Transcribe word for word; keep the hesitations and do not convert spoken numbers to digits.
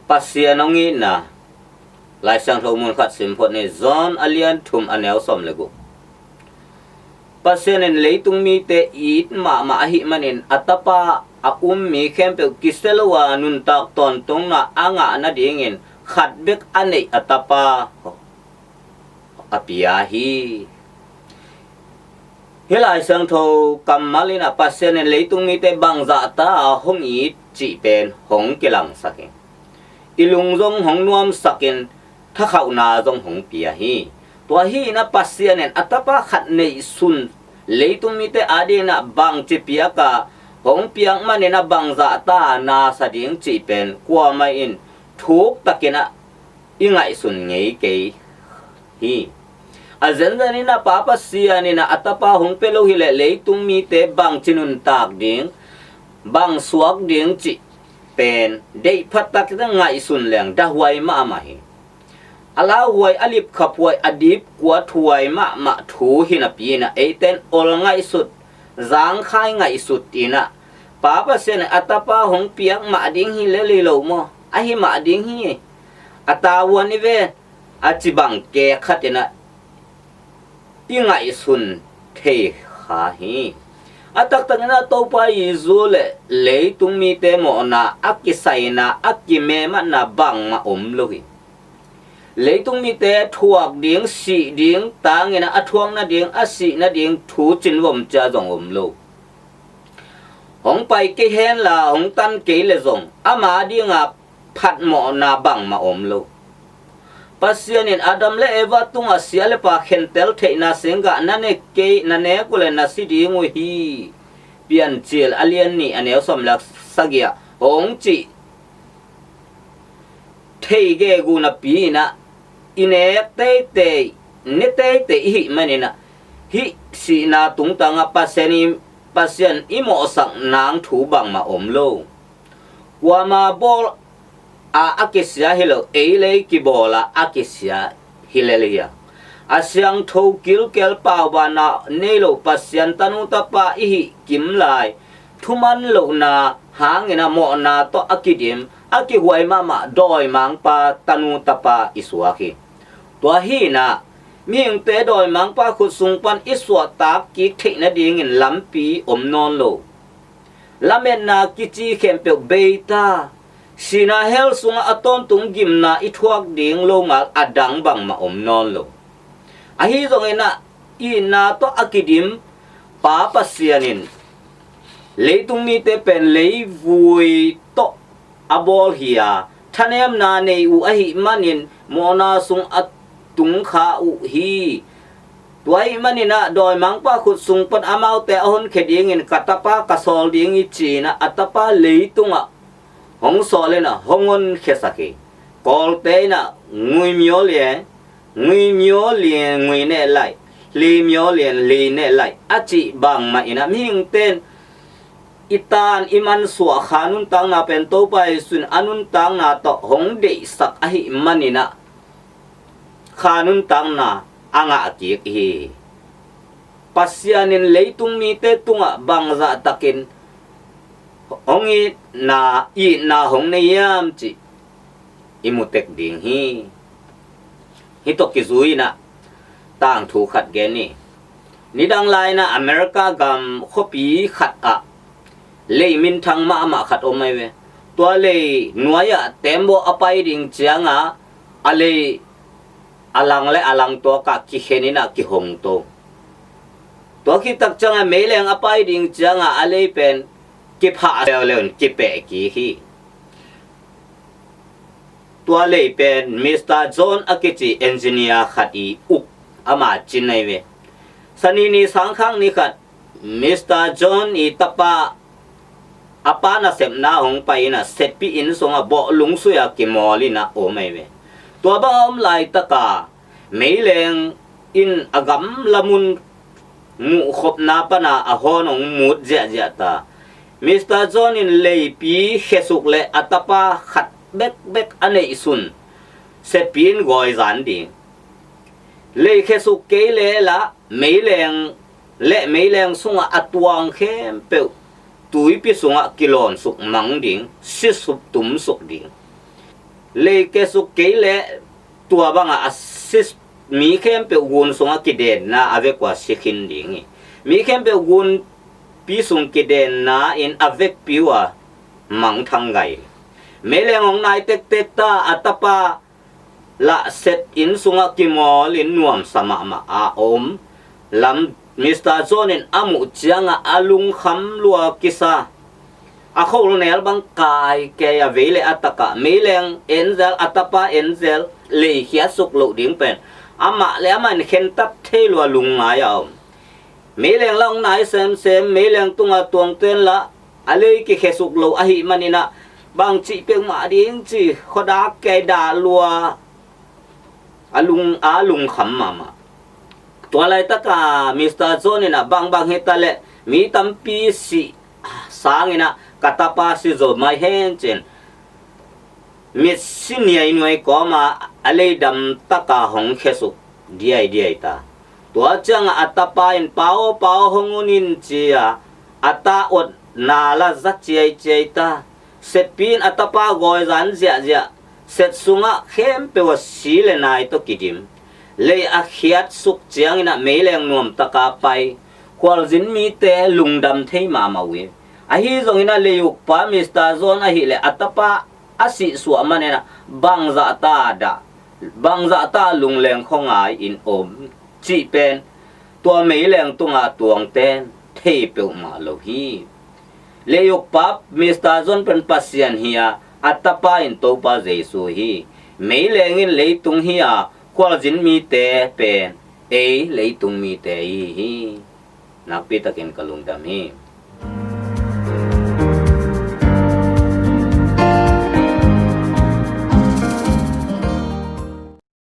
Pasian hong itna. Lai Siangtho mun khat sim phot ni. John a lian thum a neu sawm le guk. Pasian in leitung mite it mahmah ahih manin a Tapa a um mi khempeuh kisia lo a nuntak tawntungna a ngah nadingin khat bek a neih a Tapa a pia hi. Hih Lai Siangtho kammal in ah Pasian in leitung mite bangzah ta a hong it cih pen hong kilangsak hi. I lung zong hong nuamsakin thakhauhna zong hong pia hi. Tua hi in ah Pasian in a Tapa khat neihsun leitung mite adingin ah bangci piak a hong piak manin ah bangzah ta a nasa ding cih pen kuamah in thuktakin ah i ngaihsun ngei kei hi. A zenzen in ah Pa Pasian in ah a Tapa hong pia lo hileh leitung mite bangci nuntak ding, bang suak ding cih pen deih phattak in ah ngaihsun leng dahuai mahmah hi. A lauhuai, a lipkhaphuai, a dipkuathuai mahmah thu hi napi in ah eite in ol ngaihsut, zangkhai ngaihsut in ah Pa Pasian in a Tapa hong piak mah ding hi lel hi lo maw? Ahi mah ding hi. A tavuan i ve, a ci bang kek khat in ah i ngaihsun thei kha hi. A taktak in ah Topa Jesu le leitung mite mawhna a kisaina, a kimematna bangmah om lo hi. Leitung mite thuak ding, sih ding tangin ah a thuak nading, a sih nading thu cinvom cia zong om lo. Hong pai kei henla hong tan kei le zong ama dinga phatmawhna bangmah om lo. Pasian in Adam le Eva tungah sia le pa khentel theihna singgah na ne kei, na nek uh le na si ding uh hi. Piancil a lian nih a neu sawm le sagih ah hong cih thei gegu napi in ah i nek teitei, ne teitei i hih manin ah hih sihna tungtangah Pasian i, Pasian i mawhsak nang thu bangmah om lo. Kuama bawl a a kisia hi lo, ei le ei kibawl a a kisia hi lel hi a. A siangtho kilkel paubanna nei lo Pasian tanu tapa i hih kim lai thuman lohna hangin ah mawhna tawh a kidim, a kihuai mahmah dawimangpa tanu tapa i suak hi. Tua hi in ah mihingte dawimangpa khut sung pan i suahtak kik theih nadingin lampi om nawn lo. Lametna kici khempeuh bei ta. Sihna hell sungah a tawntung gimna i thuak ding lo ngal a dang bangmah om nawn lo. Ahi zongin ah itna tawh a kidim Pa Pasian in leitung mite pen leivui tawh a bawl hi a, thanemna nei uh ahih manin mawhna sung a tung kha uh hi. Tua ahih manin ah dawimangpa khut sung pan amaute a honkhia dingin ka tapa ka sawl ding hi ci in ah a tapa leitungah hong sawl in ah hong honkhiasak hi. Kawlte in ah ngui myo lie, ngui myo lie ngui neh lai, hli myo lie hli neh lai a cih bangmah in ah mihingte in i tan i mansuah kha nuntakna pen Topa Jesu in a nuntakna tawh hong deihsak ahih manin ah kha nuntakna a ngah kik hi. Pasian in leitung mite tungah bangzah takin hong itna, itna hong nei hiam cih i mu tek ding hi. Hih tawh kizui in ah tangthu khat gen ni. Nidang lai in ah America gam khuapi khat ah lei minthang mahmah khat om ahi ve. Tua lei nuai-ah teembaw a pai ding ciangah a lei a lang le a lang tuakah kikhen in ah kihong to. Tua khit tak ciangah meileng a pai ding ciangah a lei pen kiphah leuleu in kipeh kik hi. Tua lei pen Mister John a kici engineer khat i uk, ama cin ahi ve. Sanini sangkhak ni khat Mister John i tapa a pa nasepna hong pai in ah setpi inn sungah bawh lungsui a kimawl in ah om ahi ve. Tua bang a om laitakah meileng in a gamla mun muhkhopna pana a hawn hong mut ziahziah ta. Mister John in leipi khesuk le a tapa khat bekbek a neihsun setpi in gawizan ding. Lei khesuk kei leh lah meileng le meileng sungah a tuang khempeuh tuipi sungah kilawnsuk mang ding, sisup tumsuk ding. Lei kesuk kei leh tua bangah a si, mi khempeuh gun sungah kidenna a vek uh a si khin ding hi. Mi khempeuh gunpi sung kidenna in a vekpi uh a mangthang gai. Meileng hong nai tektek ta, a tapa lah Seth inn sungah kimawl in nuamsa mahmah a om lam Mister John in a muh ciangah a lungkham lua kisa. A khol nel bang kaikei a vei le a takah meileng Angel, a tapa Angel lei khiatsuk loh ding pen amah le amah in khentat thei lua lungngai a om. Meileng lah hong nai semsem, meileng tungah tuangten lah a lei kikhesuk lo ahih maninah bangcih peuhmah ding ci khuadak kei dah lua a lung, a lungkham mahmah. Tua laitaka Mister John inah bangbang hita leh mi tampi sih sanginah ka tapa si zo mai hen cin mitsi niainuai kawma a leidam taka hong khesuk diaidiai ta. Tua ciangah a tapa in pau pau hong unin cia a ta ot nala za ciaiciai ta. Setpi in a tapa gawizan ziahziah, Seth sungah khempeuh a si le nai tawh kidim. Lei a khiatsuk cianginah meileng nuamtaka pai. Khualzin mite lungdam thei mahmah uh hi. Ahi zonginah leiukpa Mister John ahileh a tapa a sihsuah maninah bangzahta dah, bangzahta lungleng khuangai in om cih pen tua meileng tungah tuangten thei peuhmah lo hi. Leiukpa Mister John pen Pasian hi a, a tapa in Topa Jesu hi. Meileng in leitung hi a, khualzin mite pen ei leitung mite hi hi. Nakpitakin ka lungdam hi.